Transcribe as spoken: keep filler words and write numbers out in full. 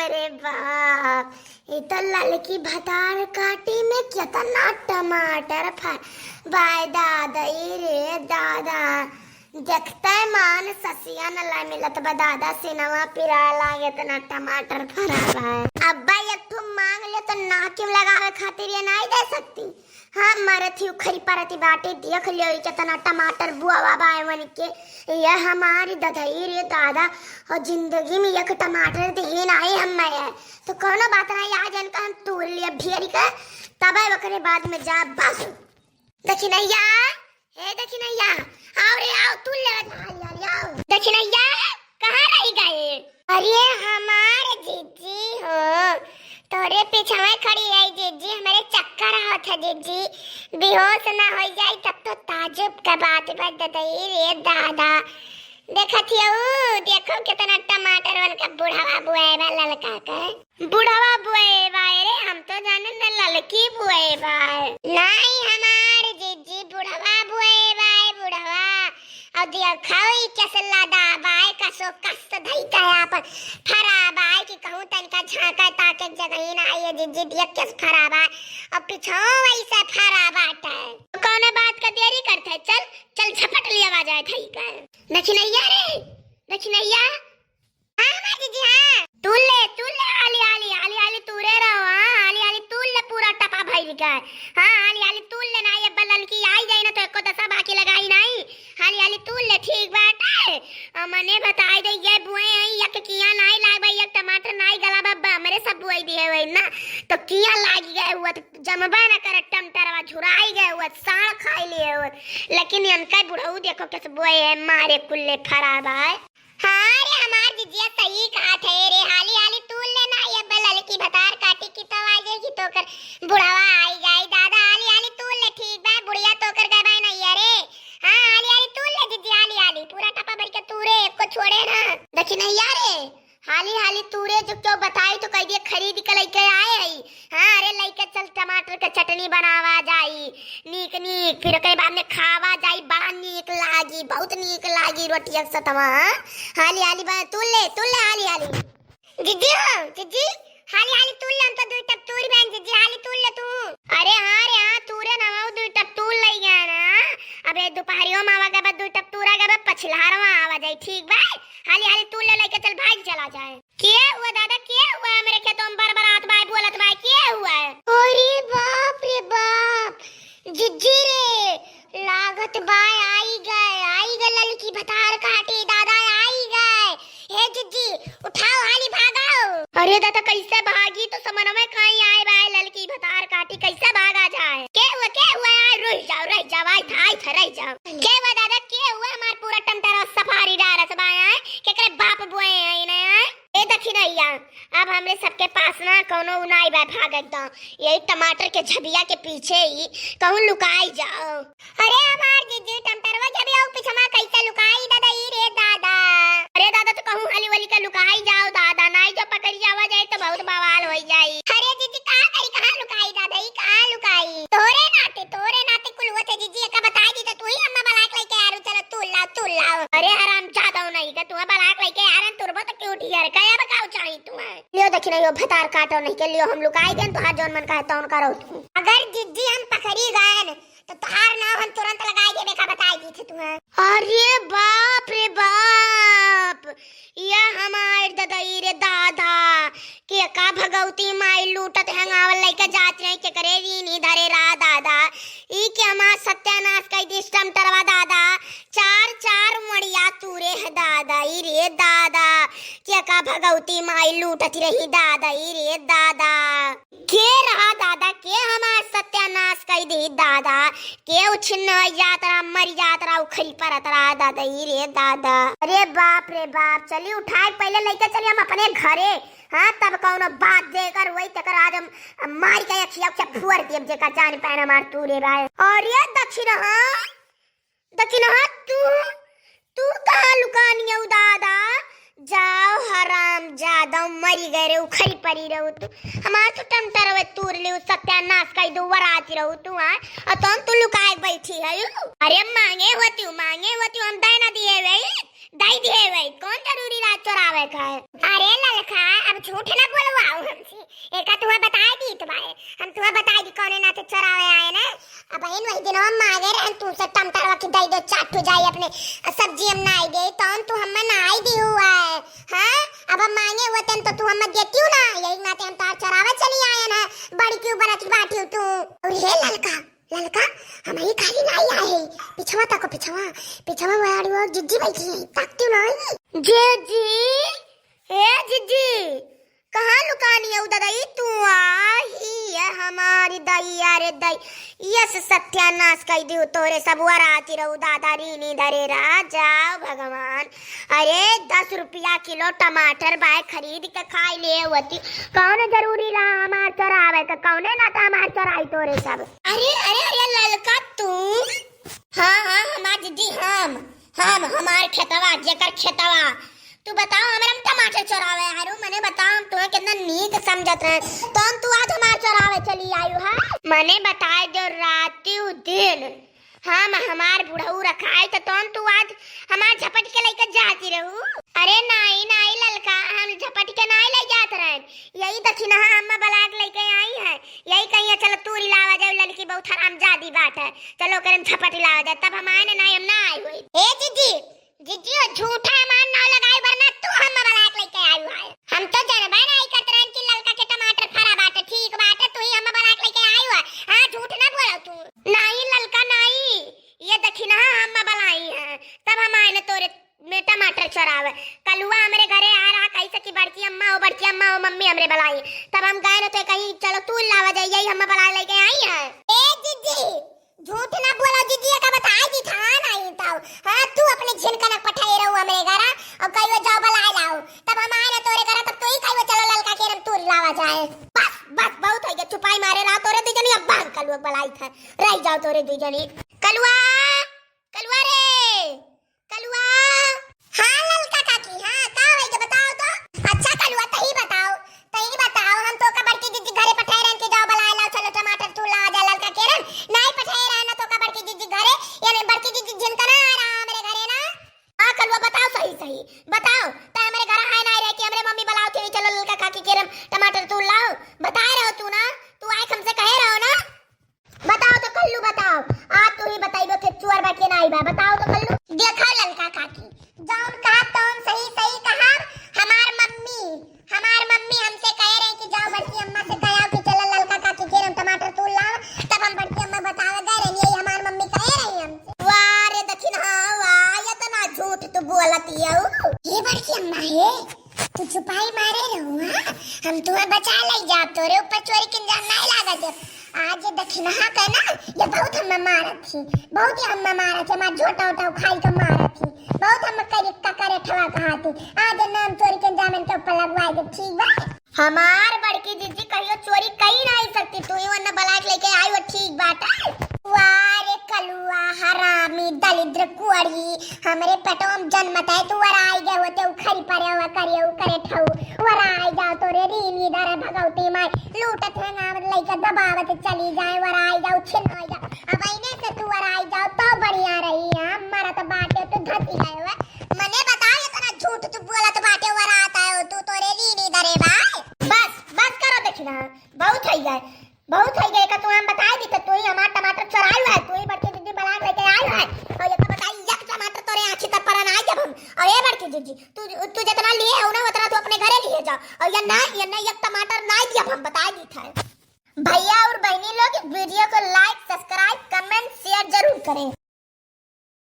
रे बाप, ई तो ललकी भतार काटी में केतना टमाटर फर बाय दादा, ई रे दादा। देखते मान ससिया न ला मिलत बा दादा, सिनवा पिराए लागे, एतना टमाटर फरा बा। अब्बा एक ठो मांग ले तो नाकिम लगावे खातिर ये नाई दे सकती। हाँ, मरत ही उखरी परती बाटे, देख लियो ई केतना टमाटर बुआवा बा एवन के। ये हमारी ददई रे दादा, और जिंदगी में एक टमाटर दिही नाई हम्मे। तो कौनो बात नाई, आज इनका हम तूर लिए ढेरी का, तब ओकरे बाद में जा बस। दखिनैया, हे दखिनैया, आओ रे आओ, तूल लेवे हाली हाली आओ। दखिनैया, कहाँ रही गए? अरे हमार जिज्जी हो, तोरे पीछे खड़ी है जिज्जी, हमरे चक्कर आवत है जिज्जी, बेहोश ना हो जाई तब तो ताजुब का बात बा ददई रे दादा। देखत हियऊ, देखो केतना टमाटर उनका बुढ़वा बुआए बा ललका के। बुढ़वा बुआए बा रे, हम तो जाने न ललकी बुआए बा। नाई हमार जिज्जी बुढ़वा बुआए बा, बुढ़वा। और देखो ई कैसे लदा बा, कसो कस धई के आपन फरा बा कि कहूँ तनिका झांका ताके जगही ना आई है जिज्जी, देख कैसे फरा बा। और पिछो वैसे फरा बाटे। तो कौने बात का देरी करत है, चल चल झपट लिया आ जाए थई का। दखिनैया रे, दखिनैया। हाँ, हाँ, जिज्जी, हाँ। तूल ले, तूल ले, हाली, हाली, हाली, हाली तूरे रहो, हाँ, हाली, हाली तूल ले पूरा टपा भइल का। हाँ, हाली, हाली तूल ले, नाई अब्बा ललकी आई जाई ना तो एको दसा बाकी लगाई नाई। हाली, हाली तूल ले, ठीक बाटे। अ, मने बताई दे, ये बुए हैं, एक किया नाई लाग भाई, एक टमाटर नाई गला बा, बा, हमरे सब बुआई दिए हुए ना। तो किया लागी गए हुआ, तो जमबा ना करे टमटरवा, झुराई गए हुआ, साड़ खाई लिए हुआ। लेकिन इनका बुढ़ऊ देखो कैसे बुए है, मारे कुल्ले फरा बा। हाँ रे, हमार जिज्जिया सही कहत है रे, हाली हाली तूल ले ना, ये अब्बा ललकी भतार काटी की तो आ जाएगी, तोकर बुढ़वा आई जाई दादा, हाली हाली तूल ले, ठीक बा, बुढ़िया तोकर गए बाय नहीं है रे। हाँ, हाली हाली तूल ले जिज्जी, हाली हाली, पूरा टपा भर के तूरे, एको छोड़े ना। दखिनैया रे, हाली हाली तूरे, जो क्यों बताई तो कह दिए खरीद के लेके आए हई। हाँ, अरे लइके चल, टमाटर के चटनी बनावा जाई, नीक नीक, फिर ओकरे बाद में खावा जाई, बड़ा नीक लागी, बहुत नीक लागी रोटिया के सतवा। हाँ? हाली हाली बना, तूल ले, तूल ले हाली हाली। जिज्जी हो, जिज्जी, हाली हाली तूल ले, हम तो दुई टप तूर बहन जिज्जी, हाली तूल ले तू। अरे हाँ रे हाँ, तूरे ना हो, दुई टप तूल ले गया ना। अबे दोपहरियो में आवा गबा, दुई टप तूरा गबा, पछिलहरवा आवा जाई, ठीक बा? हाली हाली तूल ले, लइके चल, भाग चला जाए। के हुआ दादा, के हुआ? हमरे खेतों में बरबरात बाय, बोलत बाय, के हुआ? अरे बाप रे बाप, जिज्जी रे, लागत बाय आई गए, आई गए ललकी भतार काटी दादा, आई गए। हे जिज्जी, उठाओ हाली भागाओ। अरे दादा, कैसे भागी? तो समनवे खाई आए बाय ललकी भतार काटी, कैसे भागा जाए? के हुआ, के हुआ? आए, रुक जाओ, रह जाओ, आई था, आई था, रह जाओ। के हुआ दादा, के हुआ? हमार पूरा टमटरा सफारी डारस बाय, आए, केकरे बाप बुए हैं इन्हें, आए? ए दखिनैया, अब हमरे सबके पास ना कौनो उनाई बा भागत दा। यही टमाटर के झबिया के पीछे ही कहूँ लुकाई जाओ। अरे हमार जिज्जी, टमटरवा झबिया उ पिछमा कैसे लुकाई दादा, ई रे दादा। अरे दादा, तो कहूँ हली वली के लुकाई जाओ दादा, नाई जो पकड़ी जावा जाए तो बहुत बवाल हो जाई। अरे जिज्जी, कहाँ करी, कहाँ लुकाई दादा, ई कहाँ लुकाई? तोरे नाते, तोरे नाते कुल हुआ थे जिज्जी, एका बताई दी तो तू ही अम्मा बलाक लेके आ रू, चलो तू लाओ, तू लाओ। अरे हराम जादव नहीं के, तुम्हें बलाक लेके आ रहे हैं, तुरबो तो क्यों ठीक है, कया बताओ चाही तुम्हें। लियो दखिनैया, भतार काटो नहीं के, लियो हम लुकाई देन, तोहार जौन मन कहे तौन करो तू। अगर जिज्जी हम पकड़ी गए न, तो तोहार नाव हम तुरंत लगाई देबे का बताई दी थे तुम्हें। अरे बाप रे बाप, ये हमार ददई रे दादा, के का भगवती माई लूटत हंगावल लइके जात रहे, केकरे रीनी धरे रहा दादा, ई के हमार सत्यानाश कई दिस टमटरवा दादा, चार चार मड़िया तूरे है दादा, ई रे दादा, के का भगवती माई लूटत रही दादा, ई रे दादा। के रहा दादा, के हमार सत्यानाश कई दी दादा, के उछिन्न हो जात रहा, मर जात रहा, उखरी परत रहा दादा, ई रे दादा। अरे बाप रे बाप, चली उठाए, पहले लइके चली हम अपने घरे, हाँ, तब कौनो बात जेकर वही तेकर आज हम मार के अखिया उखिया फुअर देब, जेकर जान पैन हमार तूरे बाय। अरे दखिनहा, दखिनहा तू, तू कहाँ लुकानी है दादा? जाओ हराम जादव, मरी गए रे, उखरी परी रहू तू। हमार तो टमटरवे तूर ले, सत्यानाश कई दो, वराती रहू तू, हाँ? और तुम तू लुकाए बैठी है यू? अरे मांगे होती हूँ, मांगे होती हूँ, हम दे ना दिए वे, दे दिए वे, कौन जरूरी रात चोरावे का है? अरे ललका, अब झूठ ना बोलवाओ हमसे, एका तुहा बताई दी तो बाए, हम तुहा बताई दी कौने नाते चोरावे आए ना। अब इन वही दिनवा मांगे रहन तू से टमाटरवा की दई दो चार ठो जाई अपने सब्जी हम नाई दे, तौन तू हमें नाई दी हुआ है। हाँ, अब हम मांगे हुआ तन तो तू हमें देती हूँ ना, यही नाते हम तार चोरावे चली आए ना, बड़ी क्यों बनत बाटी तू। और हे ललका, ललका, हम ही खाली नाई आए, पिछवा तको पिछवा, पिछवा वाली वो जिज्जी बैठी है, ताकती नाई। जिज्जी, ए जिज्जी, कहाँ लुकानी है ददई तू? आ ही है हमारी दई, अरे दई, यस सत्यानाश कई दियो तोरे सब वराती रहू दादा रीनी धरे राजा भगवान। अरे दस रुपया किलो टमाटर बाय खरीद के खाई ले होती, कौन जरूरी रहा हमार चोरावे के, कौने ना तो हमार चोराई तोरे सब। अरे अरे अरे ललका तू, हाँ हाँ हमार जिज्जी, हम हम हमार खेतवा जेकर खेतवा, तू बताओ हमरे हम टमाटर चोरावे आरू, मने बताओ हम तुम्हें कितना नीक समझत रहे, तौन तू आज हमार चोरावे चली आयु है। मने बताए जो राती उ दिन हम हमार बुढ़ऊ रखाई तो तौन तू आज हमार झपट के लेके जाती रहू। अरे नाई नाई ललका, हम झपट के नाई ले जात रहन, यही दक्षिणा हम बलाक लेके आई है, यही कहिया चलो तूरी लावा जाए, ललकी बहुत हरामजादी बात है, चलो ओकरे हम झपट लावा जाए, तब हम आए ना, नाई हम ना आए हुई। ए जिज्जी, जिज्जी, ओ झूठा हमार नाव लगाई, वरना तू हम बलाक लेके आयु है। हम तो जनबे नहीं करत रहन कि ललका के टमाटर फरा बाटे, ठीक बाटे, तू ही हम बलाक लेके आयु है। हाँ, झूठ ना बोलो तू। नहीं ललका नहीं, ये दक्षिणा हम बलाई है, तब हम आए न तोरे में टमाटर चोरावे। कलुआ हमरे घरे आ रहा, कैसे कि बड़की अम्मा हो, बड़की अम्मा हो, मम्मी हमरे बलाई, तब हम गए न तो कहीं चलो तू लावा जाए, यही हम बला लेके आई है। ए जिज्जी, झूठ ना बोलो जिज्जी, का बताई दी था ना ही तो। हाँ, तू अपने झिनकनक पठाए रहू हमरे घर, और कहियो जाओ बलाए लाओ, तब हम आए ना तोरे घर, तब तू ही कहियो चलो ललका के हम तूर लावा जाए। बस बस, बहुत हो गया, चुपाई मारे रहा तोरे दू जनी, अब बाहर कलुआ बलाई था, रह जाओ तोरे दू जनी। कलुआ, कलुआ रे, कलुआ। हाँ ललका काकी, हाँ का होई के बताओ तो। अच्छा कलुआ, तही बताओ, तही बताओ, हम तो का बड़की जिज्जी घरे पठाए रहन के जाओ बलाए लाओ, चलो टमाटर तू लावा जा ललका केरन, नाई पठाए रहन तो का बड़की जिज्जी घरे, यानी बड़की जिज्जी झिनकना आ रहा हमरे घरे ना। हाँ कलुआ बताओ सही सही, बताओ, तै हमरे घर आए ना रहे कि हमरे मम्मी बलाओ थे चलो ललका काकी केरन टमाटर तू लाओ, बताए रहो तू ना, तू आए हमसे कहे रहो ना। बताओ तो कल्लू, बताओ। आज तू ही बताइबो के चुअर बा के नाई बा, बताओ तो कल्लू। देखो ललका काकी, जौन कहा तौन सही सही कहा। हमार मम्मी, हमार मम्मी हमसे कहे रही कि जाओ बड़की अम्मा से कहो कि चलो ललका काकी के हम टमाटर तूल लाओ, तब हम बड़की अम्मा बतावे गए रही, यही हमार मम्मी कहे रही हमसे। वाह रे दक्षिणा, वाह, इतना झूठ तू बोलती हो। हे बड़की अम्मा हे, तू चुपाई मारे रहू, हाँ? हम तुम्हें बचा ले जाब, तोरे ऊपर चोरी के इल्जाम नहीं लागा देब। आज ये दक्षिणा का ना, ये बहुत हम मारत थी, बहुत ही हम मारत थी, हमार झोटा उठा उखाड़ के मारत थी, बहुत हम करी का करे ठवा कहा थी। आज ये नाम चोरी के इल्जाम इनके ऊपर लगवा दे, ठीक बा? हमार बड़की जिज्जी कहियो चोरी कई नहीं सकती, तू ही वरना बलाक लेके आई हो, ठीक बात है। वाह रे कलुआ, हरामी, दलिद्र, कुअड़ी, हमरे पेटवा में जन्मत है, तू वराई गए होते, उखरी परे हुआ करिए, उ करे ठऊ, वराई जाओ तोरे रील इधर है, भगवती माई, लूटत है ना, लइका दबावत चली जाए, वराई जाओ, छिन हो जाओ। अब इने से तू वराई जाओ, तो बढ़िया रही है, मरत बाटे, तू धसी गए हुए। मने बताओ, इतना झूठ तू बोलत बाटे, वरात है, तू तोरे रील इधर है भाई। बस, बस करो दक्षिणा, बहुत है गए। बहुत हो गए का, तू हम बताई दी तो तू ही हमार टमाटर चोराई हुआ है, तू ही बड़की जिज्जी बलाक लेके आई हुआ है। और ये तो बताई, एक टमाटर तोरे आँखी तक परा ना आई जब हम। और ये बड़की जिज्जी, तू, तू जितना लिए हो ना, उतना तू अपने घरे लिए जा। और ये ना, ये ना, एक टमाटर ना दिया, हम बताई दी था। भैया और बहनी लोग, video को like, subscribe, comment, share जरूर करें।